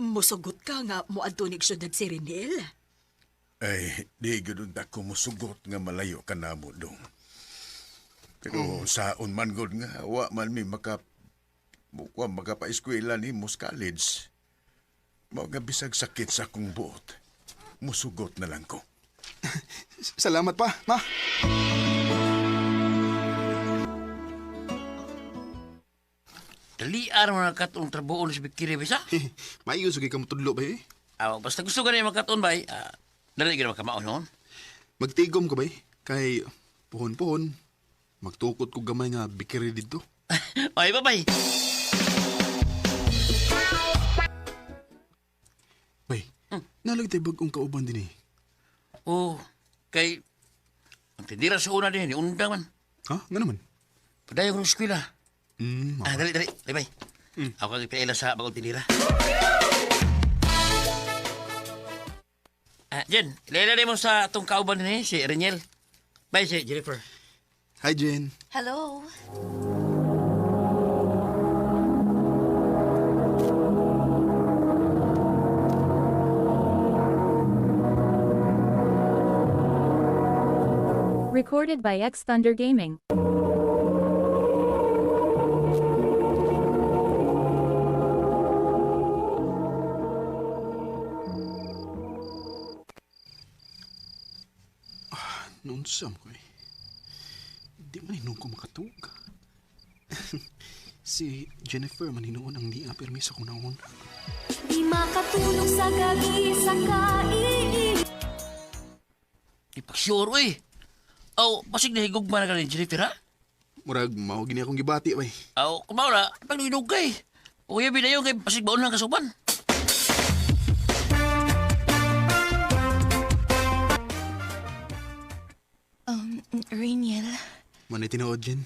musugot ka nga moadto nig syudad si Reniel. Ay, di gyud unta ko musugot nga malayo ka namo dong. Pero saon man gud nga wa man mi maka wa makapaeskwela ni mo sa college. Mao nga bisag sakit sa akong buot. Musugot na lang ko. Salamat pa, ma. Dalian mo na katong trabaho sa bikiri bay sa. Maayo sa kay ka motudlo bay. Eh. Ah, basta gusto ka na yung magkaton bay, dali ka na makamao noon. Magtigom ko bay kay puhon-puhon magtukot ko gamay nga bikiri didto. Ay, bye-bye. Bay, nalag tay bag-ong kauban din eh. Oh, kay ang tindira sa una din, undang man. Ha? Nga naman? Padayon kong eskwela. Mm, Ah, dali, dali. Bye, bye. Ako kang ipaila sa bagong tindira. Ah, Jen, ilaila mo sa atong kauban din eh, si Reniel. Bye, si Jennifer. Hi, Jen. Hello. Recorded by X Thunder Gaming. Noon sa ko eh. Di man hinuon ko makatug. Si Jennifer man hinuon ang niya pirmi sa kong naon. Di makatulog sa gabi sa kaiib. Ipaksure, uy. Aw, basig na higugma na ka ni Jennifer, ha? Murag mao gini akong gibati bay. Aw, kumaw na, ipagluinog kay. Kuya, binayon kay basig baon lang kasuban. Rainiel, Manay tinuod Jen.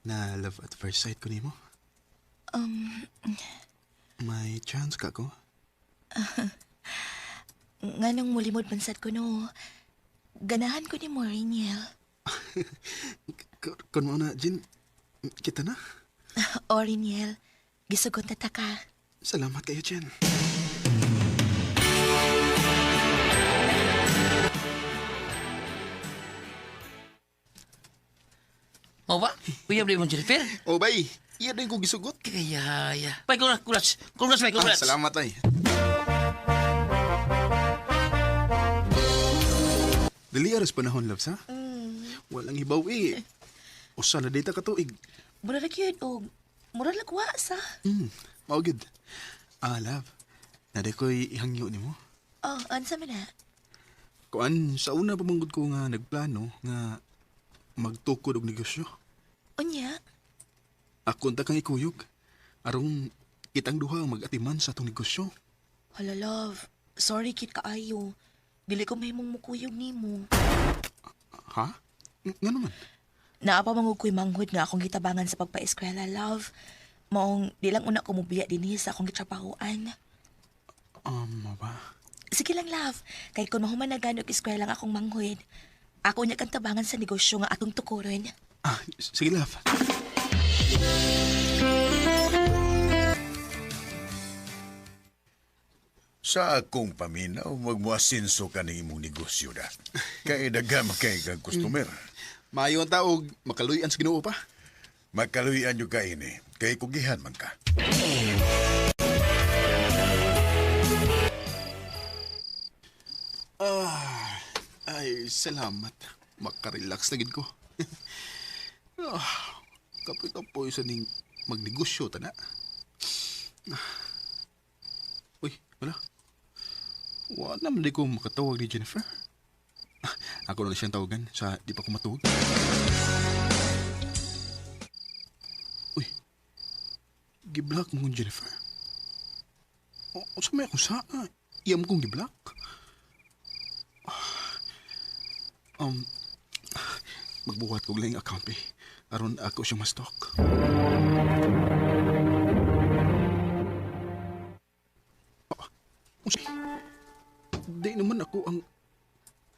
Na love at first sight ko nimo. May chance ka ko. nganong mulimod bansad ko no. Ganahan ko ni mo, Rainiel. Kun mao na Jen, kita na. O, Rainiel, gisugot na ta ka. Salamat kayo Jen. Mao ba? Kuya, mo Jennifer? Oh bay, iya din ko gisugot. Kaya, ya. Bay, congrats, congrats. Congrats, bay, Ah, congrats. salamat ay. Dali aras panahon, loves, ha? Walang hibaw eh. Usa na data ka tuig. Mura ra gyud og mura lang wa sa. Mao gyud. Ah, love. Naday ko'y ihangyo nimo. Oh, unsa man na? Kuan, sa una pa man gud ko nga nagplano nga magtukod og negosyo. Unya, Ako unta kang ikuyog. Arong kitang duha ang mag-atiman sa atong negosyo. hala love. Sorry kit kaayo. Dili ko mahimong mukuyog nimo. Ha? Nga naman? Naa pa man ko'y manghud nga akong gitabangan sa pagpaeskwela, love. Maong di lang una ko mubiya dinhi sa akong gitrabahoan. Mao ba? Sige lang, love. Kay kung mahuman na gano'g eskwela ang akong manghud, ako niya kang tabangan sa negosyo nga atong tukuron. Ah, sige, love. Sa akong paminaw, magmuasinso ka ng imong negosyo da. Kay daghan kay kag customer. Maayo ang taog, makaluyan sa Ginoo pa. Makaluyan yo ka ini, kay kugihan man ka. Ah, ay, salamat. Makarelax na gid ko. ah, kapoy-kapoy sa ning magnegosyo ta na. Ah. Uy, wala. Wala naman di ko makatawag ni Jennifer. Ah, ako na lang siyang tawagan sa di pa ko matuog. Uy, giblock mo kong Jennifer. O, sa may akong saa? Iyam kong giblock. Um, magbuhat ko lang account eh. Aron ako siyang ma-stalk. Ah, unsa? Di naman ako ang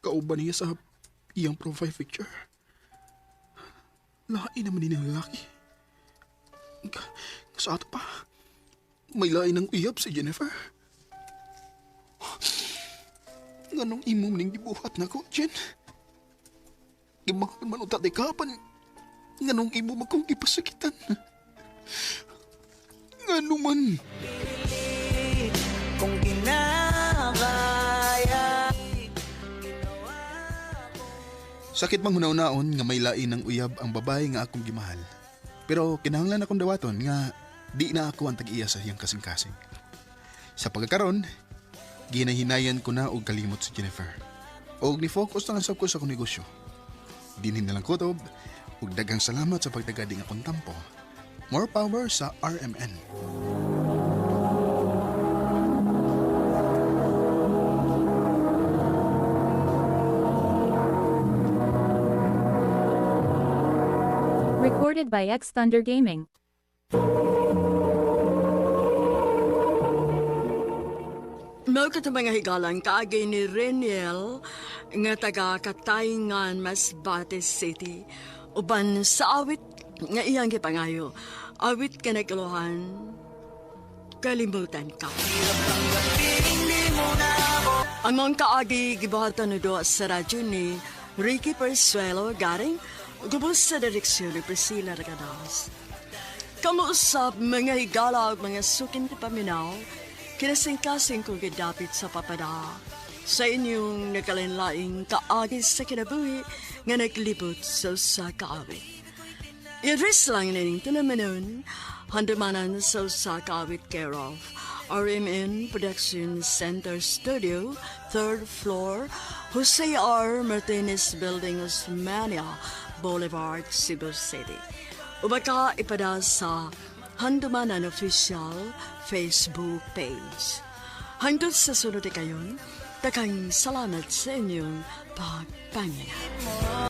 kauban niya sa iyang profile picture. Lain naman din ang lalaki. Sa ato pa, may lain ng uyab si Jennifer. Nganong imo ning gibuhat nako, Jen? Gimahal man unta di kapan. Nganong imo man kong gipasakitan? Ngano man? Kung kinakaya. Sakit mang hunaw-naon nga may lain ng uyab ang babae nga akong gimahal. Pero kinahanglan akong dawaton nga di na ako ang tag-iya sa iyang kasing-kasing. Sa pagkakaron, ginahinayan ko na og kalimot si Jennifer. Og ni-focus na lang sab ko sa akong negosyo. Dinhin na lang kutob, ug daghang salamat sa pagtagading akong tampo. More power sa RMN. Recorded by X Thunder Gaming. Mao kato mga higalan kaagay ni Reniel nga taga Katayngan, Masbate City. Uban sa awit nga iyang gipangayo. Awit ka nagkaluhan, kalimutan ka. Ang mga kaagi gibuhatan na doa sa radyo ni Ricky Persuelo Garing, gubos sa direksyon ni Priscilla Regadas. Kamuusap mga higala ug mga sukin ti paminaw, kinasingkasing kong gidapit sa papada. Sa inyong nakalinlaing kaagi sa kinabuhi nga naglibot sa usa ka awit. I-address lang nining tinamanon, handumanan sa usa ka awit care of RMN Production Center Studio, 3rd floor, Jose R. Martinez Building, Osmania Boulevard, Cebu City. Ubaka ipada sa Handumanan Official Facebook page. Hangtod sa sunod kayon, takang salamat sa inyong pagpangina.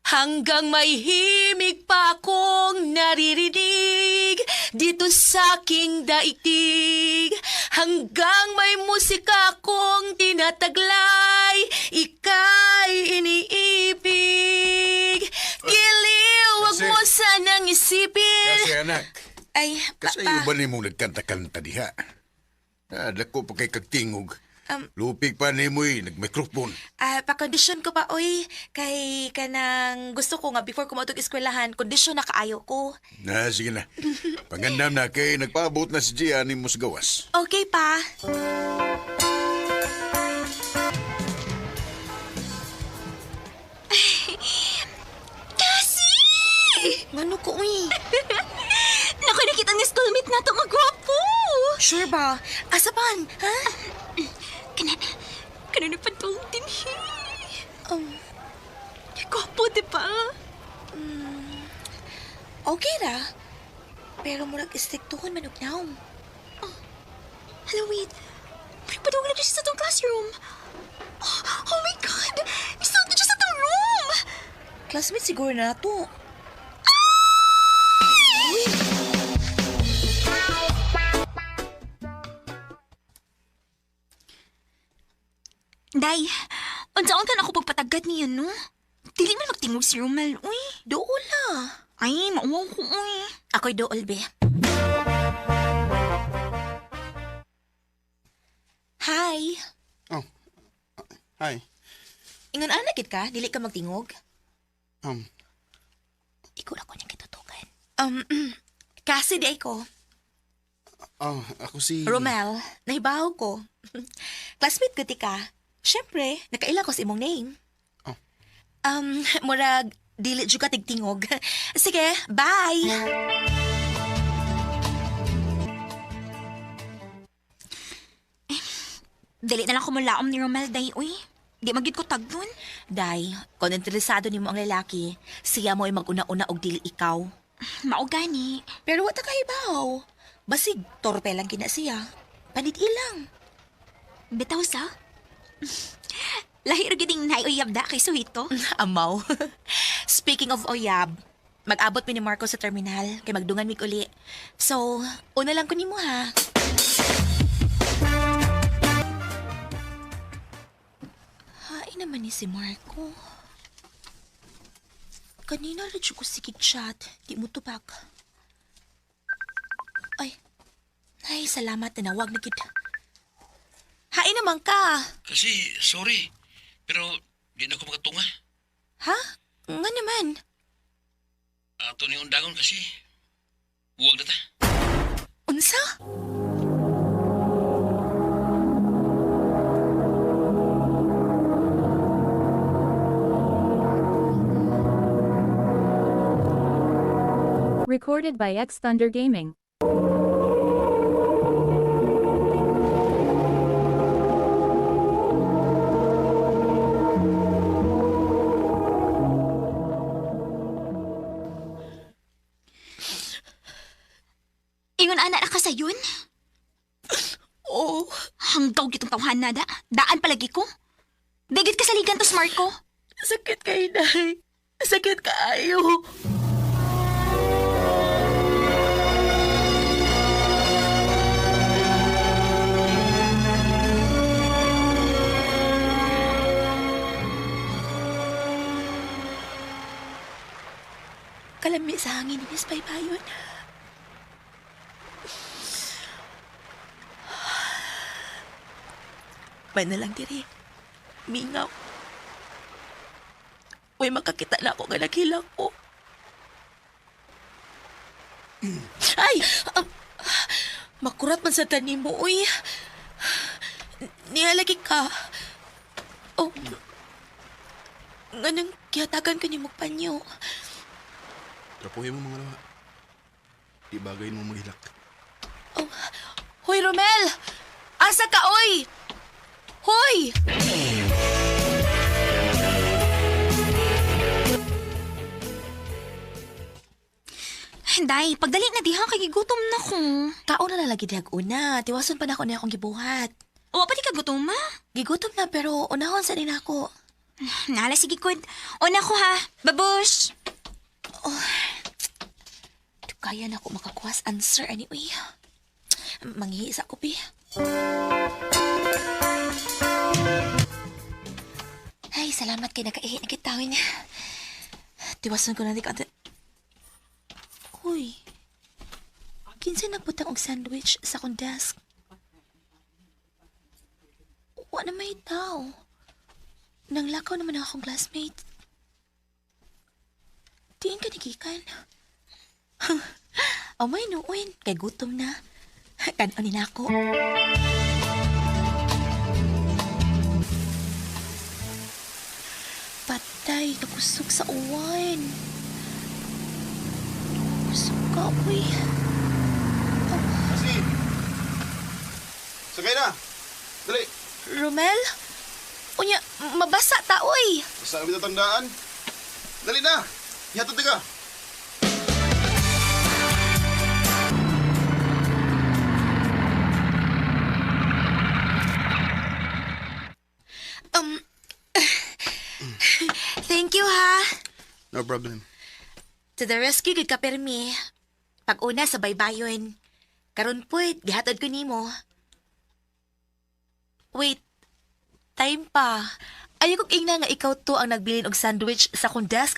Hanggang may himig pa akong naririnig dito sa aking daigdig. Hanggang may musika akong tinataglay, ika'y iniibig. Giliw, wag Kasi- mo sanang isipin. Kasi anak, Ay, kasi papa. ba nimo nagkanta-kanta diha? Ah, dako pa kay kagtingog. Lupig pa nimoy nagmikrofon. Ah, pakondisyon ko pa, oy. Kay kanang gusto ko nga before ko mautog eskwelahan, kondisyon na kaayo ko. Na, sige na. Pangandam na kay nagpaabot na si Gia nimo sa gawas. Okay pa. Kasi! Mano ko, uy. Naku, nakita ni schoolmate na to, magwapo! Sure ba? Asa pan? Ha? Kanan, kanan na padong din Um, Gwapo, di ba? Okay ra. Pero murag istriktuhon man og naom. Oh, Hello, wait. Parang padung na siya sa tong classroom. Oh, oh my God! Isuot na siya sa tong room! Classmate siguro na to. Day, unsaon ka na ako pagpatagad niya, no? Dili man magtingog si Romel, uy. Dool la. Ay, mauwaw ko, uy. Ako'y dool, be. Hi. Oh. Hi. Ingon ana gid ka, dili ka magtingog. Ikaw ra ko niyang kitutukan. Kasi di ay ko. Oh, ako si... Romel, nahibaw ko. Classmate ko ti ka. Siyempre, nakaila ko sa imong name. Oh. Murag, dili jud ka tigtingog. Sige, bye! Dili na lang ko mulaom ni Romel, day, uy. Di magid ko tagdon. Day, kung interesado nimo ang lalaki, siya mo ay mag-una-una og dili ikaw. Mao gani. Pero wa ta kahibaw. Basig, torpe lang kina siya. Panit ilang. Bitaw sa? Lahir gid ning naay uyab da kay Suhito. Amaw. Speaking of oyab, mag-abot mi ni Marco sa terminal kay magdungan mig uli. So, una lang ko nimo ha. Hain naman ni si Marco. Kanina ra jud ko sige chat, di mo tubag. Ay. Ay, salamat tinawag na gid. Hain naman ka. Kasi, sorry. Pero, di na ko makatunga. Ha? Nga naman. Ato ni undangon kasi. Huwag na ta. Unsa? Recorded by X Thunder Gaming. Ingon ana ra ka sayon? Oo. Hanggaw gitong tawhan na da. Daan palagi ko. Digit ka saligan tos Marco. Sakit kay Day. Sakit kaayo. Kalami sa hangin ni Miss Baybayon. May na lang diri. Mingaw. Uy, makakita na ako nga naghilak ko. Ay! Makurat man sa tanim mo, uy. Nihalagi ka. Oh. Nganong gihatagan ka ni mo panyo. Trapuhin mo mga lawa. Di bagay mo maghilak. Oh. Hoy, Romel! Asa ka, oy! Hoy! Day, pagdali na diha kay gigutom na ko. Kaon na lagi dihag una. Tiwason pa na ako niya akong gibuhat. Wa pa di ka gutom ma? Gigutom na pero unahon sa din ako. Nala sige kud. Una ko ha. Babush. Oh. Kaya na ako makakuha sa answer anyway. Manghihi sa ako, pi. Ay, salamat kay nakaihi na kitawin. Tiwason ko na di ka. Uy, kinsa nagbutang og sandwich sa akong desk? Wa na may tao. Nanglakaw naman ang akong classmate. Diin ka nagikan. Oh, may nuon. Kay gutom na. Kanon ni nako. Patay, nakusog sa uwan. Kusog ka, uy. Kasi! Sakay na! Dali! Romel? Unya, mabasa ta, uy. Basta kami tatandaan. Dali na! Ihatod ka! Thank you, ha. No problem. To the rescue, gud ka permi. Pag una sa baybayon. Karon po'y, gihatod ko nimo. Wait, time pa. Ayaw kog ingna nga ikaw to ang nagbilin og sandwich sa akong desk.